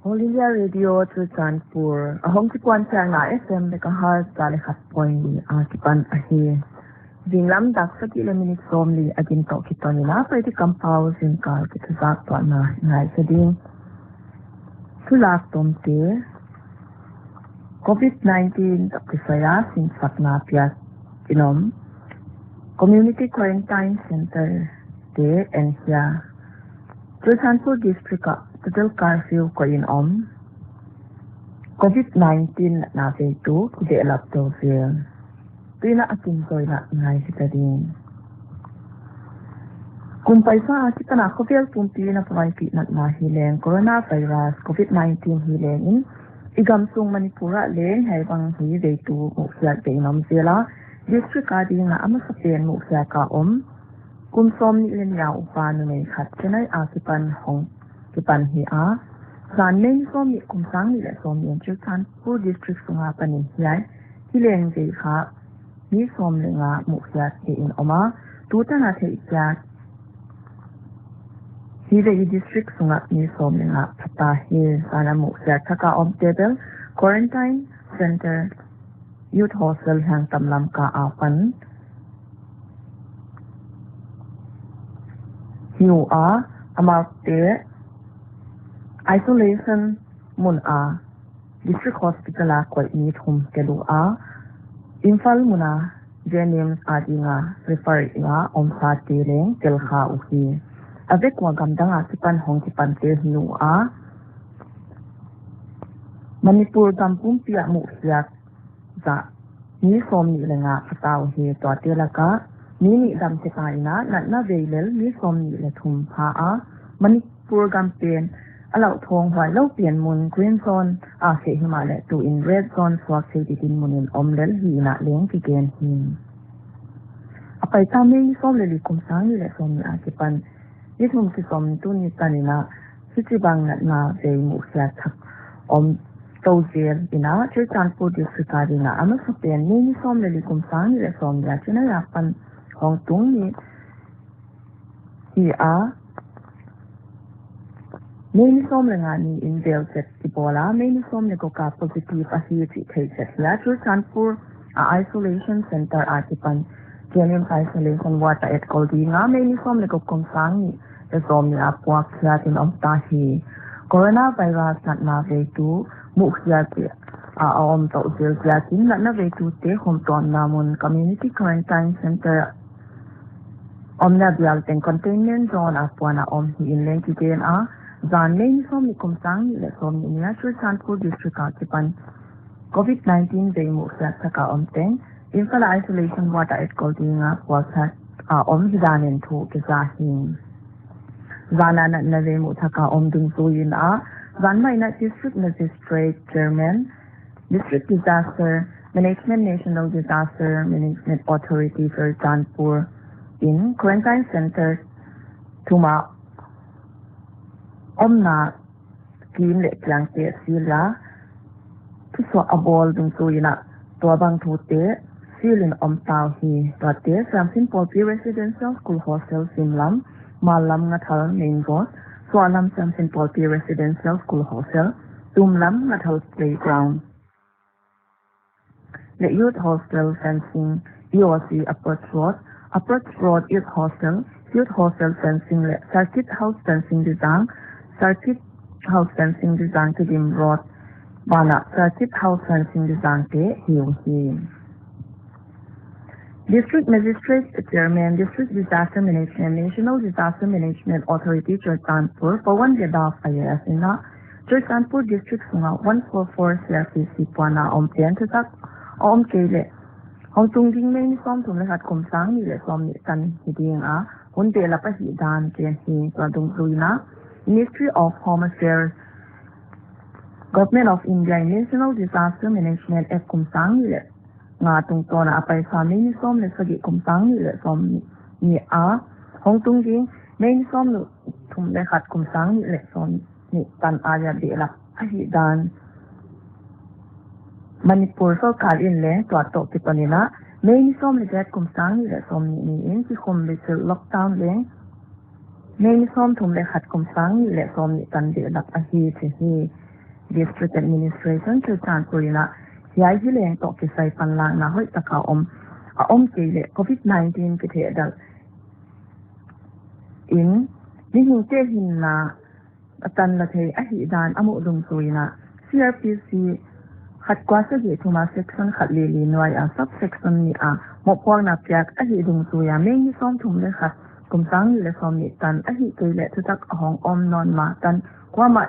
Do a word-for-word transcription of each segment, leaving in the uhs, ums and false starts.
All India Radio Churachandpur, a hong kipuan chiang na F M megahertz za leh khat point li a kipan ahi. Zinglam dak sagih leh minute sawmli a gin toh kiton in a, Paite kampau zingkal kithuzak tuahna ngaisak ding. Thulak tomte, COVID nineteen toh kisai a sinsakna piak in om, community quarantine center te en hia. Churachandpur district ah total curfew koih in om. COVID nineteen natna veitu kidehlap tou zel. Tuin a kinzoina ngaisak ding. Kum paisa a kipan a khovel pumpi in a pavaipih natna hi leng coronavirus COVID nineteen hi leng in, i gamsung Manipur ah leng hiai bang hi veitu muhkhiak deuh in om zel a, district a ding a a masapen muhkhiak a om. Kum sawmnih leh nih a upa numei khat Chennai a kipan hong kipan hi a. Zan May ni sawmnih kum sang nih leh sawmnih in Churachandpur district sung a panin hiai hi leng vei kha mi sawm leh nga muhkhiak deuh in om a. Tutan a theihkhiak hi leh i district sung a mi sawm leh nga pha ta hi. Zan a muhkhiak thak a omte bel quarantine center, youth hostel hiang tam Lamka apan hi ua, amaute isolation mun a district hospital a koih mi thum tel ua, Imphal mun a JNIMS a ding a refer in a omsate leng tel kha uhi. A vek ua gamdang a kipan hong kipante hi ua, Manipur gam pumpi a muhkhiak zah mi sawmnih leh nga pha ta uhi. Tuate lak a mi nih dam khe ta in a, natna vei lel mi sawmnih leh thum pha a, Manipur gam pen a lauthawng huai lou pen mun green zone a seh himahleh tuin red zone suak thei ding dinmun in om lel hi in a leng kigen hi. A paita May ni sawm leh li kum sang nih leh sawmnih a kipan ni thum kizom tuni tan in a, hichibang natna vei muhkhiak thak om tou zel in a, Churachandpur district a ding a a masapen May ni sawm leh li kum sang nih leh sawmnih a Chennai apan hong tung ni hi a, May ni sawm leh nga ni in vel chet kibawl a, May ni sawm leh guk a positive ahi chih theih chet hi a. Churachandpur a isolation center a kipan JNIMS isolation ward a etkol ding a May ni sawm leh guk kum sang nih leh sawmnih a puak khiat in om ta hi. Coronavirus natna veitu muhkhiak a, a om tou zel ziakin natna veitute khumtuamna mun community quarantine center omna bial teng containment zone a puan a om hi in leng kigen a. Zan May ni sawmnih kum sang nih leh sawmnih ni a Churachandpur district a kipan COVID nineteen vei muhkhiak thak a om teng Imphal a isolation ward a etkol ding a puak khiat a om hi dan in thu kiza hi. Zan a natna vei muh thak a om dungzui in a, zan mai in a District Magistrate Chairman, District Disaster Management, National Disaster Management Authority Churachandpur in quarantine center thum a omna scheme leh kiangte seal a, thusuah a bawl dungzui in a, tuabang thute seal in om ta uhi. Tuate Siamsin Pawlpi Residential School Hostel sim lam, mal lam Ngathal Main Road, suahlam Siamsin Pawlpi Residential School Hostel, tum lam Ngathal Playground leh Youth Hostel fencing, E O C Approach Road, Approach Road Youth Hostel, Youth Hostel fencing leh Circuit House fencing dizang, Circuit House fencing dizang Tedim Road banah Circuit House fencing dizangte hi uhi. District Magistrate Chairman, District Disaster Management, National Disaster Management Authority Churachandpur, Pawan Yadav I A S in a, Churachandpur District sung a one four four C R P C puan a om pen thutak a om kei leh hong tung ding May ni sawmthum leh khat kum sang nih leh sawmnih tan hi ding a, hun behlap ahih dan gen hi. Tua dungzui in a, Ministry of Home Affairs, Government of India in National Disaster Management Act kum sang nih leh nga tungtawn a a paisa May ni sawm leh sagih kum sang nih leh sawmnih a hong tung ding May ni sawmthum leh khat kum sang nih leh sawmnih tan a behlap ahih dan Manipur sorkar in leng tua toh kiton in a, May ni sawm leh giat kum sang nih leh sawmnih ni in kikhum bichilh lockdown leng May ni sawmthum leh khat kum sang nih leh sawmnih tan behlap ahi chi hi. District Administration Churachandpur in a hiai hi leng toh kisai panlakna hoihtaka om a om kei leh COVID nineteen kithehdalh in mihingte hinna a tanla thei ahihdan a muh dungzui in a, C R P C khat kua sagih thum a section khat li li nuai a subsection nih a mohpuakna piak ahih dungzui a May ni sawmthum leh khat kum sang nih leh sawmnih tan ahihkeileh thutak a hong om nawn ma tan kuamah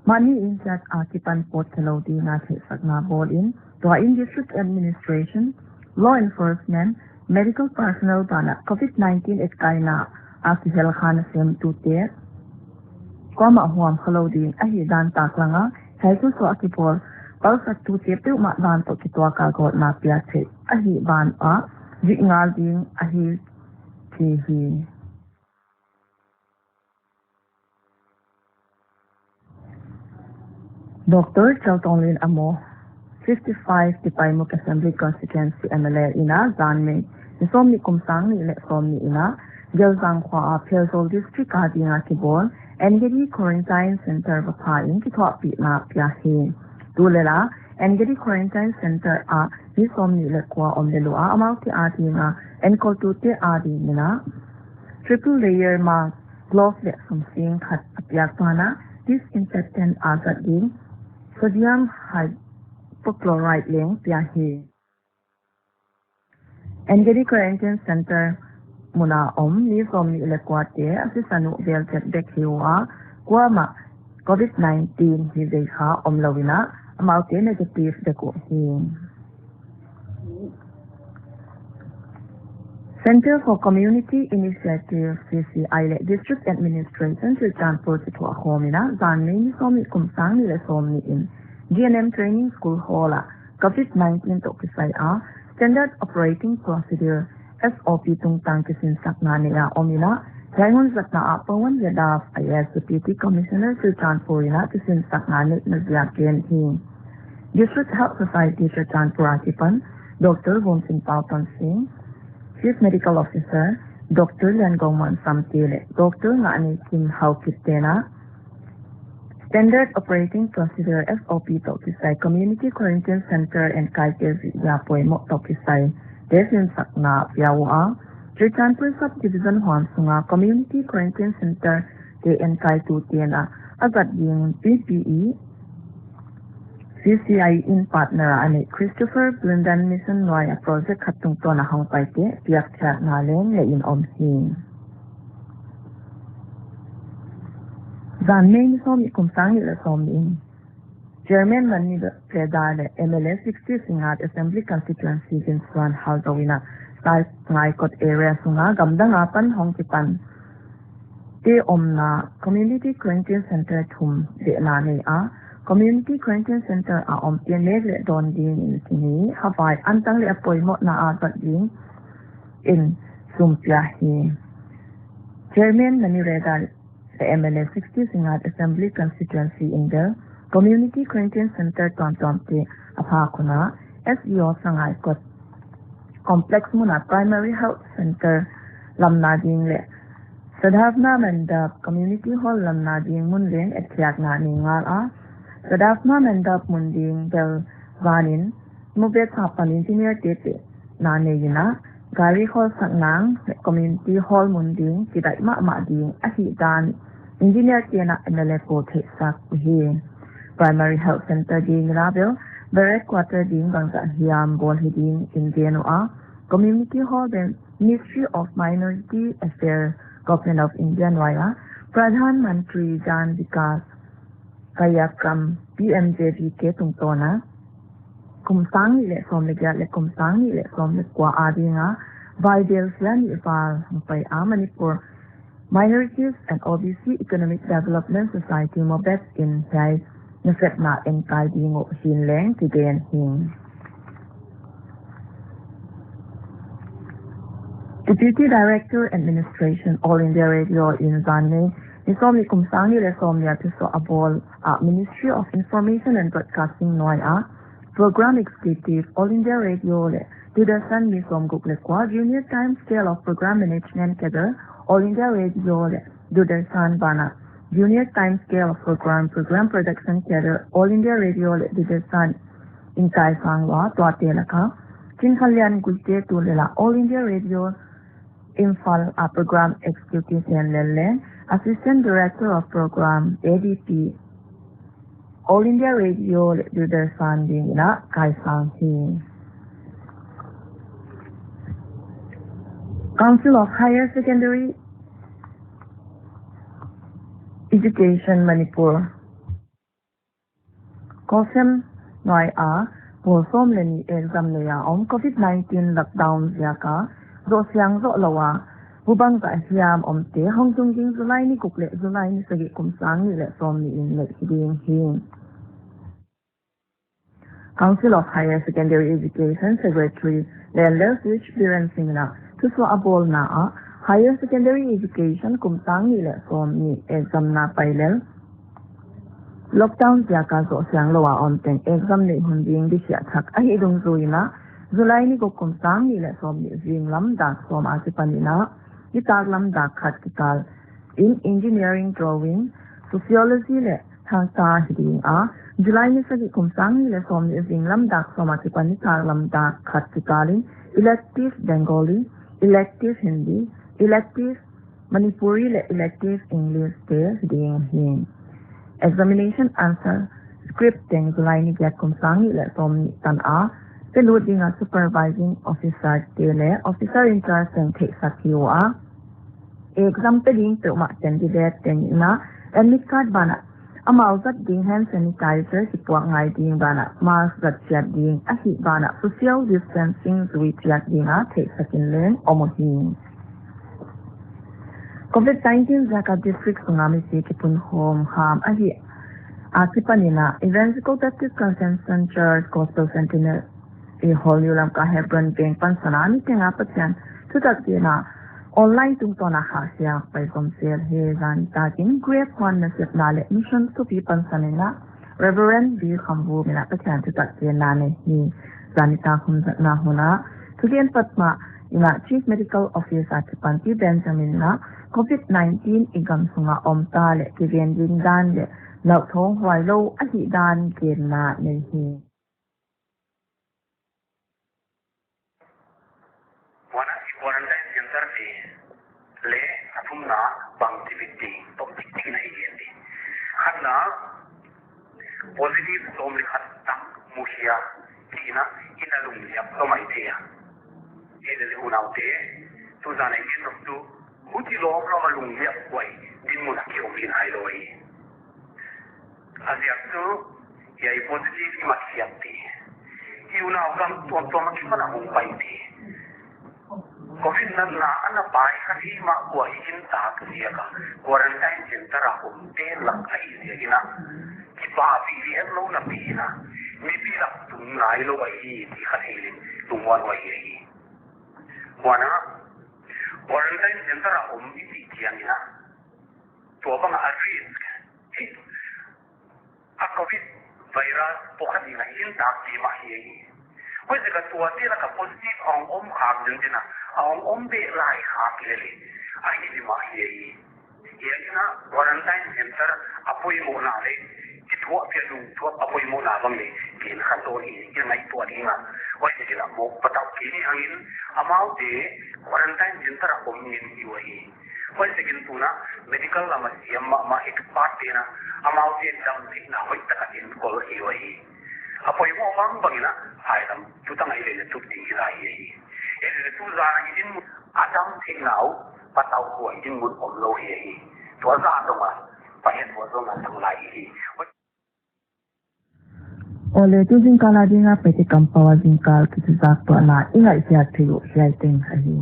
mahni in chiat a kipan pawt khelou ding a theihsakna bawl in, tua in District Administration, Law Enforcement, Medical Personnel banah COVID nineteen etkaina a kihel kha nasemtute kuamah huam khalou ding ahihdan taklang a, hiai thusuah a kibawl palsaktute peuhmah dan toh kituak a gawtna piak theih ahih banah zik ngal ding ahi chi hi. Doctor Chaltonlin Amo, fifty-five Tipaimukh Assembly Constituency M L A in a zan May ni sawmnih kum sang nih leh sawmnih in a Gelzang khua a Pherzawl District a ding a kibawl Engedi Quarantine Center va pha in kithuahpihna pia hi. Tulel a Engedi Quarantine Center ah mi sawmnih leh kua om lel ua, amaute a ding a enkawltute a ding in a triple layer mask, glove leh sumsing khat a piak banah disinfectant a zat ding sodium hypochlorite leng pia hi. Engedi Quarantine Center mun a om mi sawmnih leh kuate a sisan uh vel chet dek hi ua, kuamah COVID nineteen hi vei kha omlou in a, amaute negative dek uh hi. Centre for Community Initiative, C C I leh District Administration Churachandpur kithuahkhawm in a zan May ni sawmnih kum sang nih leh sawmnih in G N M Training School Hall ah COVID nineteen toh kisai a Standard Operating Procedure, S O P tungtang kisinsakna nei a om in a, hiai hun zatna ah Pawan Yadav, I A S Deputy Commissioner Churachandpur in a kisinsakna neihna ziak gen hi. District Health Society Churachandpur a kipan Doctor Vumchinpau Tonsing, Chief Medical Officer Doctor Liangongman Samte leh Doctor Ngahneikim Haokip te'n a Standard Operating Procedure, S O P toh kisai Community Quarantine Center enkaite ziah poimoh toh kisai te sinsakna pia ua, Churachandpur Subdivision huan sunga Community Quarantine Center te enkaitu te'n a a zat ding P P E, C C I in partner a neih Christopher Blindan Mission nuai a project khat tungtawn a hongpai te piak thiatna leng nei in om hi. Zan May ni sawmnih kum sang nih leh sawmnih in Chairman Mani Reda leh M L A sixty Singngat Assembly Constituency Ginsuan Haldo in a Sangaikot area sunga gamdang apan hong kipan te omna Community Quarantine Center thum vehna nei a, Community Quarantine Center a omte nek leh dawn dingin kini havai antang leh a poimohna a zat dingin sum pia hi. Chairman Mani Reda leh M L A sixty Singngat Assembly Constituency in bel Community Quarantine Center tuamtuamte a phak hun a S E O Sangaikot Complex mun a Primary Health Center lamna ding leh Sadhavana Mandap Community Hall lamna ding mun leng etkhiakna nei ngal a, Sadhavana Mandap mun ding bel van in Mubet apan engineer te tehna nei in a, gari hall sak nang leh Community Hall mun ding kidaih mahmah ding ahihdan engineer te'n a M L A pu theihsak uhi. Primary Health Center ding in a bel barrack quarter ding bangzah hiam bawl hi dingin gen ua, Community Hall bel Ministry of Minority Affairs, Government of India nuai a Pradhan Mantri Jan Vikas Karyakram, P M J V K tungtawn a kum sang nih leh sawm leh giat leh kum sang nih leh sawm leh kua a ding a vaibelsia nih val hongpai a Manipur Minorities and O B C Economic Development Society, MOBEST in hiai nasepna enkai ding uh hi'n leng kigen hi. Deputy Director Administration, All India Radio in zan May ni sawmnih kum sang nih leh sawmnih a thusuah a bawl a Ministry of Information and Broadcasting nuai a Program Executive, All India Radio leh Doordarshan mi sawmguk leh kua, Junior Time Scale of Program Management Cadre, All India Radio leh Doordarshan banah Junior Time Scale of Program, Program Production Cadre, All India Radio leh Doordarshan in kaisang ua, tuate laka Chinkhanlian Guite, tulel a All India Radio Imphal a Program Executive Henlel leh Assistant Director of Program, A D P, All India Radio leh Doordarshan dingin a kaisang hi. Council of Higher Secondary Education Manipur, COHSEM nuai a pawl sawm leh nih exam nei a om, COVID nineteen lockdown ziaka zoh siang zoh lou a, bu bangzah hiam omte hong tung ding July ni guk leh July ni sagih kum sang nih leh sawmnih in neih hi ding hi. Council of Higher Secondary Education Secretary Lenlel Switch Biren Singh in a thusuah a bawlna ah, Higher Secondary Education kum sang nih leh sawmnih exam na pai lel lockdown ziaka zoh siang lou a om teng exam neih hun ding dikhiah thak ahih dungzui in a, July ni guk kum sang nih leh sawmnih zinglam dak sawm a kipan in a, nitaklam dak khat kikal in Engineering, Drawing, Sociology leh Thangta hi ding a, July ni sagih kum sang nih leh sawmnih zinglam dak sawm a kipan nitaklam dak khat kikal in Elective Bengali, Elective Hindi, Elective Manipuri leh Elective English te hi ding hi. Examination answer script teng July ni giat kum sang nih leh sawmnih tan a pe lut ding a, Supervising Officer te leh Officer in Charge teng theihsak hi ua. Exam pe ding peuhmah candidate teng in a admit card banah amau zat ding hand sanitizer kipuak ngai ding banah mask zat chiat ding ahih banah social distancing zui chiat ding a theihsak in leng om uhi. COVID nineteen ziaka district sunga mipi kipunkhawm kham ahih a kipan in a Evangelical Baptist Convention Church Gospel Centenary Hall, New Lamka Hebron Veng pansan a niteng a Pathian thutak genna online tungtawn a khahkhiak pai zom zel hi. Zan nitak in Grade One nasepna leh Mission thupi pansan in a Reverend B Khamvum in a Pathian thutak genna nei hi. Zan nitak hun zatna hun a thugen patmah in a Chief Medical Officer Chipanti Benjamin in a COVID nineteen i gam sunga om ta leh kigen ding dan leh lauthawng huai lou ahih dan genna nei hi. Huan a i quarantine center te leh a thumna bangchi bit ding tom tik tik in a i gen di. Khatna, positive sawm leh khat tak mukhia kina in a lungliap lou mai thei a. Ei leh unaute, tuzan a i gen nop tu, huchi lawm lawm a lungliap huai dinmun a ki om hi nai lou hi. A ziak chu, hiai positive i mat khiak te, i unau gam tuamtuam a kipan a hong pai te, COVID natna ana pai kha thei mah ua i gintak ziak a quarantine center a omte lak ahih ziak in a, kipahpih leh hetlouhna pi in a, mipi lak tung nai lou ahi chih kha thei leng lungmuanhuai ahi. Huan a quarantine center a om i chih chiang in a, tua bang a risk hi, a COVID virus pawlkhat in a i gintak te mah hi ahi. Huaiziak a tuate lak a positive a hong om khak zenzen a, a hong om beh lai khak leh leh a hi di mah hi ahi. Hiai in a quarantine center a poimohna leh kithuahpih a lungtuak a poimohna bang leh gen kha zaw hi, i ngaihtuah ding a. Huaiziak in a mawk patauh kei ni hang in, amaute quarantine center a om ngen hi uhi. Huaiziak in tun a medical lam a siam mahmah expert te'n a amaute damtheihna hoihtak a enkol hi uhi. A poimoh bangbang in a, phailam tutan a i leh leh tut ding hi lai hi. Ei leh leh tuzan a i dinmun a damtheihna uh patauh huai dinmun omlou hi ahi. Tua zah dong a Pathian vualzawlna tang lai hi. Awle, tu zingkal a ding a Paite kampau a zingkal kizaktuahna i ngaihkhiak theih uh hiai teng ahi.